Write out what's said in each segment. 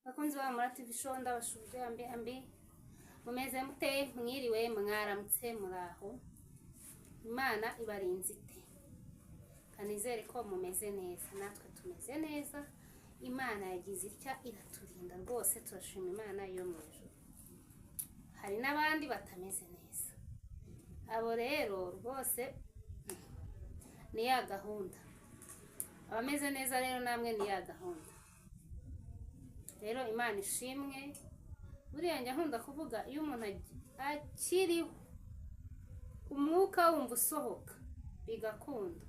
Bakunzi ba Mura TV Show, ndabashubije. Ambi ambi, mumeze mute? Mwiriwe, mwaramutse, muraho? Imana ibarinze ite? Kanizere ko mumeze neza, natwe tumeze neza. Imana yagize itya iraturinda rwose, turashima Imana yo mu ijuru. Hari n'abandi batameze neza, abo rero rwose ni ya gahunda. Abameze neza rero namwe ni ya gahunda. Rero Imana ishimwe. Buriya njya nkunda kuvuga, iyo umuntu akiriho, umwuka wumva usohoka bigakunda,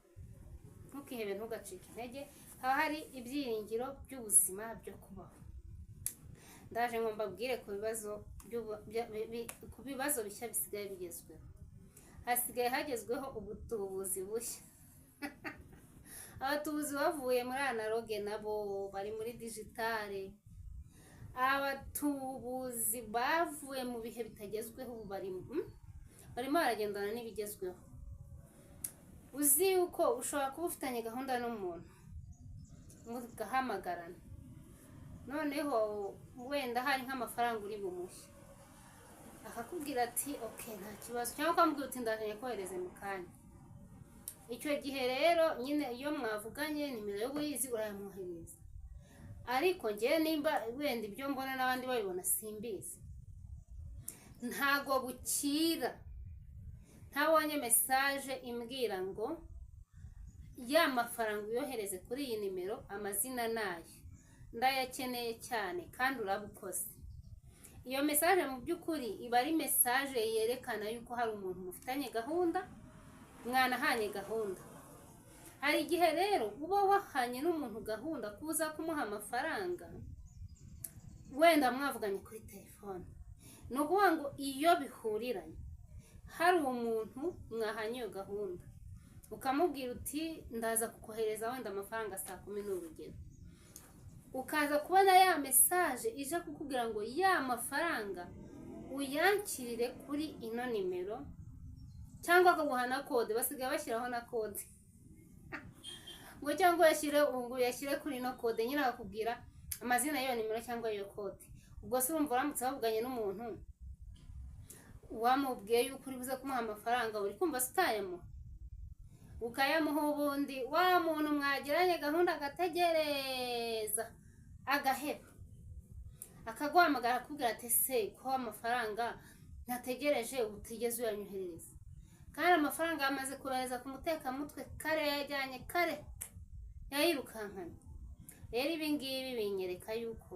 ntukihebe, ntugacike intege, haba hari ibyiringiro by'ubuzima byo kubaho. Ndaje ngo mbabwire ku bibazo bishya bisigaye bigezweho. Hasigaye hagezweho ubutubuzi bushya. Abatubuzi bavuye muri analogue, nabo bari muri digital. Abatubuzi bavuye mu bihe bitagezweho, ubu barimo baragendana n'ibigezweho. Uzi yuko ushobora kuba ufitanye gahunda n'umuntu, mugahamagarana, noneho wenda hari nk'amafaranga uri bumuhe, akakubwira ati: "OK, nta kibazo," cyangwa ukamubwira uti: "Ndaje kohereze mu kanya." Icyo gihe rero nyine iyo mwavuganye, nimero yo uyizi, urayamwohereza. Ariko ngewe nimba wenda ibyo mbona n'abandi babibona simbizi, ntago bukira ntabonye message imbwira ngo ya mafaranga uyohereze kuri iyi nimero, amazina nayo, ndayakeneye cyane kandi urabukoze. Iyo message mu by'ukuri iba ari message yerekana yuko hari umuntu mufitanye gahunda, mwanahanye gahunda. Hari igihe rero uba wahanye n'umuntu gahunda kuza kumuha amafaranga, wenda mwavuganye kuri telefone. Ni ukuvuga ngo iyo bihuriranye, hari umuntu mwahanye iyo gahunda, ukamubwira uti: "Ndaza kukohereza wenda amafaranga saa 10," ni urugero, ukaza kubona ya message ije kukubwira ngo ya mafaranga uyankirire kuri ino nimero, cyangwa akaguha na code. Basigaye bashyiraho na code ngo cyangwa uyashyire kuri ino code nyine, akakubwira amazina y'iyo nimero cyangwa iyo code. Ubwo se urumva uramutse wavuganye n'umuntu, wamubwiye yuko uri buze kumuha amafaranga, uri kumva se utayamuha? Ukayamuha, ubundi wa muntu mwagiranye gahunda agategereza agaheba, akaguhamagara akubwira ati: "Se ko amafaranga ntategereje utigeze uyanyoherereza?" Kandi amafaranga yamaze kohereza ku mutekamutwe kare, yayajyanye kare, yayirukankanye. Rero ibi ngibi binyereka yuko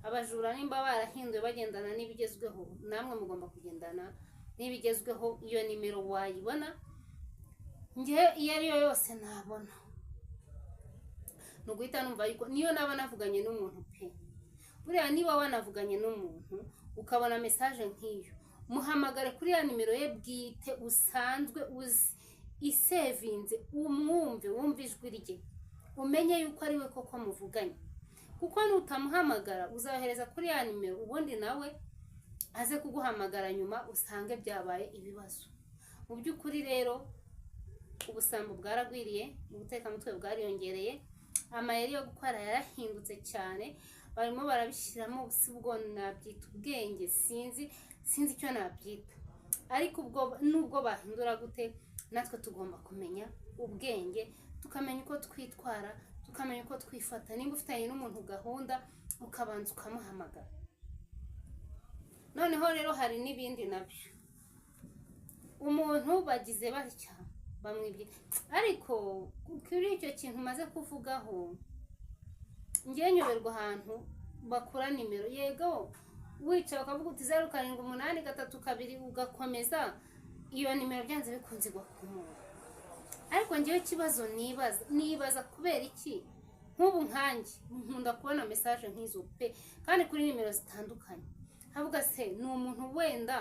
abajura nimba barahinduye bagendana n'ibigezweho, namwe mugomba kugendana n'ibigezweho. Iyo nimero wayibona, njye iyo ari yo yose nabona, ni uguhita numva yuko niyo naba navuganye n'umuntu pe. Buriya niba wanavuganye n'umuntu ukabona message nk'iyo, muhamagare kuri ya nimero ye bwite usanzwe uzi isevinze, umwumve, wumve ijwi rye, umenye yuko ari we koko muvuganye. Kuko nutamuhamagara, uzayohereza kuri ya nimero, ubundi nawe aze kuguhamagara nyuma, usange byabaye ibibazo. Mu by'ukuri rero ubusambo bwaragwiriye, ubutekamutwe bwariyongereye, amayeri yo gukora yarahindutse cyane, barimo barabishyiramo. Si ubwo nabyita ubwenge, sinzi icyo nabyita, ariko ubwo nubwo bahindura gute, natwe tugomba kumenya ubwenge, tukamenya uko twitwara, tukamenya uko twifata. Nimba ufitanye n'umuntu gahunda, ukabanza ukamuhamagara. Noneho rero hari n'ibindi nabyo, umuntu bagize batya bamwibye. Ariko kuri icyo kintu umaze kuvugaho, ngewe nyoberwa ahantu bakura nimero. Yego, wicaye ukavuga uti 078832, ugakomeza, iyo nimero byanze bikunze igwa ku muntu. Ariko ngewe ikibazo nibaza, kubera iki nk'ubu nkanjye nkunda kubona message nk'izo pe, kandi kuri nimero zitandukanye, havuga se ni umuntu wenda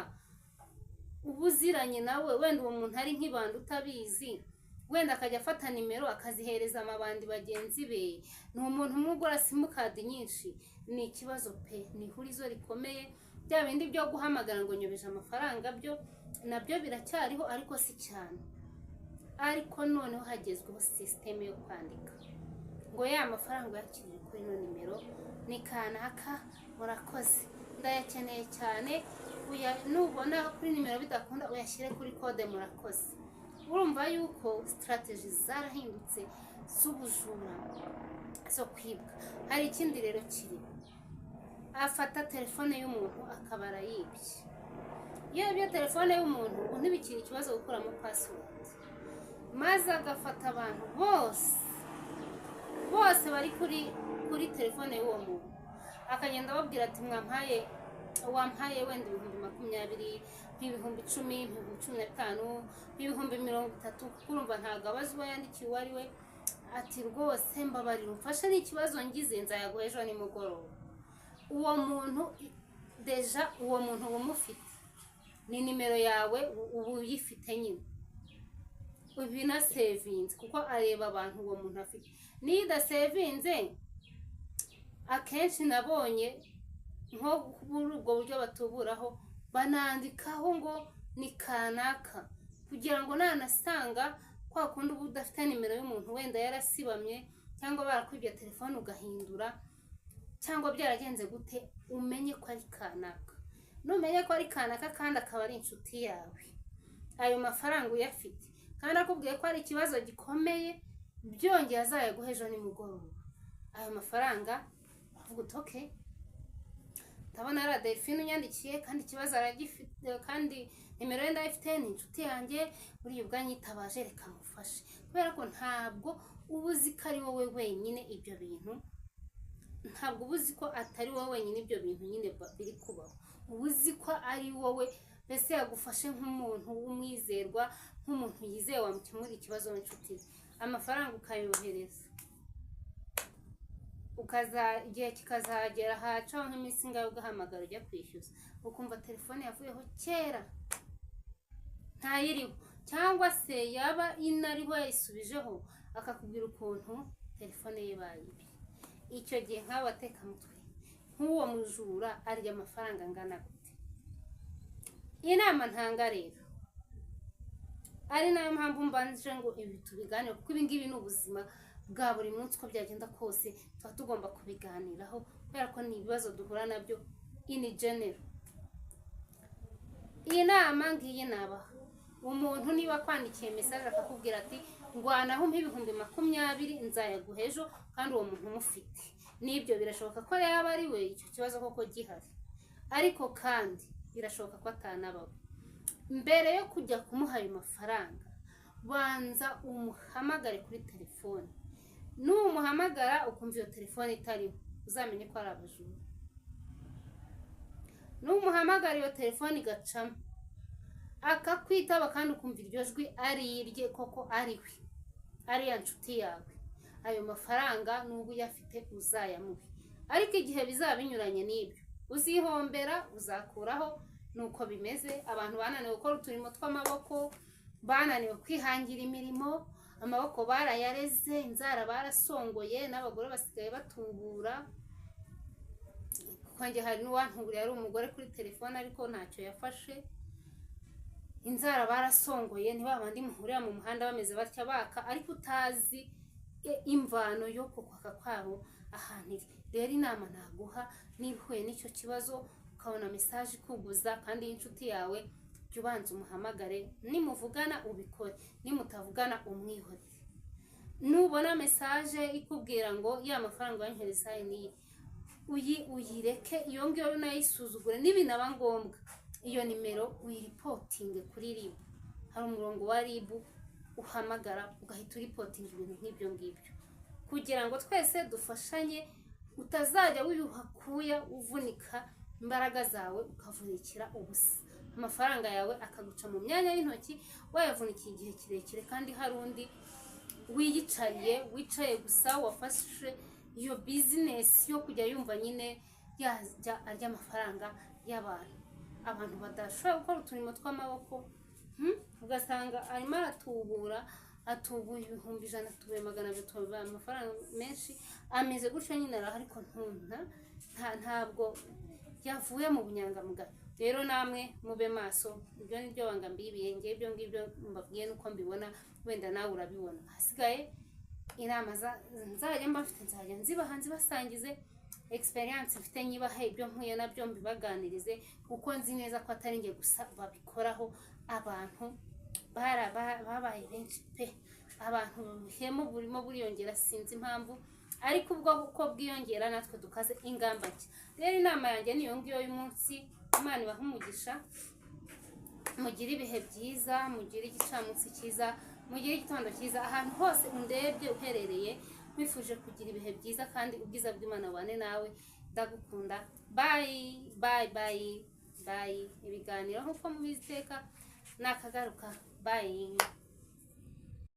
uba uziranye nawe, wenda uwo muntu ari nk'ibandi utabizi, wenda akajya afata nimero akazihereza amabandi bagenzi be, ni umuntu umwe ugura simukadi nyinshi? Ni ikibazo pe, ni ihurizo rikomeye. Bya bindi byo guhamagara ngo nyobeje amafaranga byo nabyo biracyariho, ariko si cyane. Ariko noneho hagezweho système yo kwandika ngo ya mafaranga uyakiriye kuri ino nimero, nimba ari 500, Ni kanaka, murakoze, ndayakeneye cyane. Nubona kuri nimero bidakunda, uyashyire kuri kode, murakoze. Urumva yuko strategy zarahindutse z'ubujura, zo kwibwa. Hari ikindi rero kiri, afata telefone y'umuntu akaba arayibye. Iyo yibye telefone y'umuntu, ubu ntibikiri ikibazo gukuramo password, maze agafata abantu bose bose bari kuri telefone y'uwo muntu, akagenda ababwira ati: "Mwampaye, wampaye wenda 20,000, nk'ibihumbi 10, nk'ibihumbi 15, nk'ibihumbi 30," kuko urumva ntabwo abazi uwo yandikiye uwo ari we. Ati: "Rwose mbabarira umfashe, ni ikibazo ngize, nzayaguha ejo nimugoroba." Uwo muntu déjà, uwo muntu uba umufite, ni nimero yawe uba uyifite nyine, binasevinze, kuko areba abantu uwo muntu afite. Niyo idasevinze, akenshi nabonye nko muri ubwo buryo batuburaho, banandikaho ngo ni kanaka, kugira ngo nanasanga kwa kundi uba udafite nimero y'umuntu, wenda yarasibamye, cyangwa barakwibye telefone ugahindura, cyangwa byaragenze gute, umenye ko ari kanaka. Numenye ko ari kanaka kandi akaba ari inshuti yawe, ayo mafaranga uyafite kandi akubwiye ko ari ikibazo gikomeye, byongeye azayaguha ejo nimugoroba, ayo mafaranga uravuga uti: "Okay, ndabona ari Adelphine unyandikiye, kandi ikibazo aragifite, kandi nimero ye ndayifite, ni inshuti yanjye, buriya ubwo anyitabaje reka mufashe." Kubera ko ntabwo uba uzi ko ari wowe wenyine ibyo bintu, ntabwo uba uzi ko atari wowe wenyine ibyo bintu nyine biri kubaho. Uba uzi ko ari wowe, mbese yagufashe nk'umuntu w'umwizerwa, nk'umuntu yizeye wamukemura ikibazo w'inshuti ye. Amafaranga ukayohereza, ukaza igihe kikazagera, hacaho nk'iminsi ingahe, ugahamagara ujya kwishyuza, ukumva telefone yavuyeho kera, ntayiriho, cyangwa se yaba inariho yayisubijeho, akakubwira ukuntu telefone ye bayibye. Icyo gihe nk'abo batekamutwe, nk'uwo mujura arya amafaranga angana gute? Inama ntanga rero, ari nayo mpamvu mbanje ngo ibi tubiganire, kuko ibi ngibi ni ubuzima bwa buri munsi, uko byagenda kose tuba tugomba kubiganiraho, kubera ko ni ibibazo duhura nabyo in general. Iyi nama ngiyi nabaha: umuntu niba akwandikiye message akakubwira ati: "Ngwanaho umpe 20,000, nzayaguha ejo," kandi uwo muntu umufite, n'ibyo birashoboka ko yaba ari we, icyo kibazo koko gihari, ariko kandi birashoboka ko atanabawe. Mbere yo kujya kumuha ayo mafaranga, banza umuhamagare kuri telefone. Numuhamagara ukumva iyo telefone itariho, uzamenye ko ari abajura. Numuhamagara iyo telefone igacamo, akakwitaba, kandi ukumva iryo jwi ari irye koko, ari we, ari ya nshuti yawe, ayo mafaranga n'ubu uyafite uzayamuhe. Ariko igihe bizaba binyuranye n'ibyo, uzihombera, uzakuraho. Nuko bimeze. Abantu bananiwe gukora uturimo tw'amaboko, bananiwe kwihangira imirimo, amaboko barayareze, inzara barasongoye, n'abagore basigaye batubura. Kuko njye hari n'uwantuburiye ari umugore kuri telefone, ariko ntacyo yafashe. Inzara barasongoye, ni ba bandi muhurira mu muhanda bameze batya baka, ariko utazi imvano yo kwaka kwabo ahantu iri. Rero inama naguha, niba uhuye n'icyo kibazo, ukabona message ikuguza kandi y'inshuti yawe, jya ubanza umuhamagare. Nimuvugana ubikore, nimutavugana umwihorere. Nubona message ikubwira ngo ya mafaranga wanyohereza niyi, uyireke iyo ngiyo, unayisuzugure. Nibinaba ngombwa, iyo nimero uyiripotinge kuri RIB. Hari umurongo wa RIB uhamagara ugahita uripotinga ibintu nk'ibyo ngibyo, kugira ngo twese dufashanye, utazajya wiyuha kuya uvunika imbaraga zawe, ukavunikira ubusa, amafaranga yawe akaguca mu myanya y'intoki, wayavunikiye igihe kirekire, kandi hari undi wiyicariye, wicaye gusa, wafashe iyo business yo kujya yumva nyine yajya arya amafaranga y'abantu. Abantu badashobora gukora uturimo tw'amaboko, Ugasanga arimo aratubura, atubuye 100,000, atubuye 200, atubuye amafaranga menshi, ameze gutyo nyine araho, ariko ntunta ntabwo yavuye mu bunyangamugayo. Rero namwe mube maso. Ibyo ni byo banga mbibiye ngewe, ibyo ngibyo mbabwiye nuko mbibona, wenda nawe urabibona. Hasigaye inama nzajya mba mfite, nzajya nzibaha, nzibasangize. Experience mfite nyibahe, ibyo mpuye nabyo mbibaganirize, kuko nzi neza ko atari njye gusa babikoraho. Abantu babaye benshi pe. Abantu ubuhemu burimo buriyongera, sinzi impamvu, ariko ubwo uko bwiyongera natwe dukaze ingamba nshya. Rero inama yanjye ni iyo ngiyo y'umunsi. Imana ibahe umugisha, mugire ibihe byiza, mugire igicamunsi cyiza, mugire igitondo cyiza. Ahantu hose undebye uherereye, nkwifuje kugira ibihe byiza kandi ubwiza bw'Imana bubane nawe. Ndagukunda. Bye bye bye bye. Ibiganiro nk'uko mubizi iteka nakagaruka. Bye.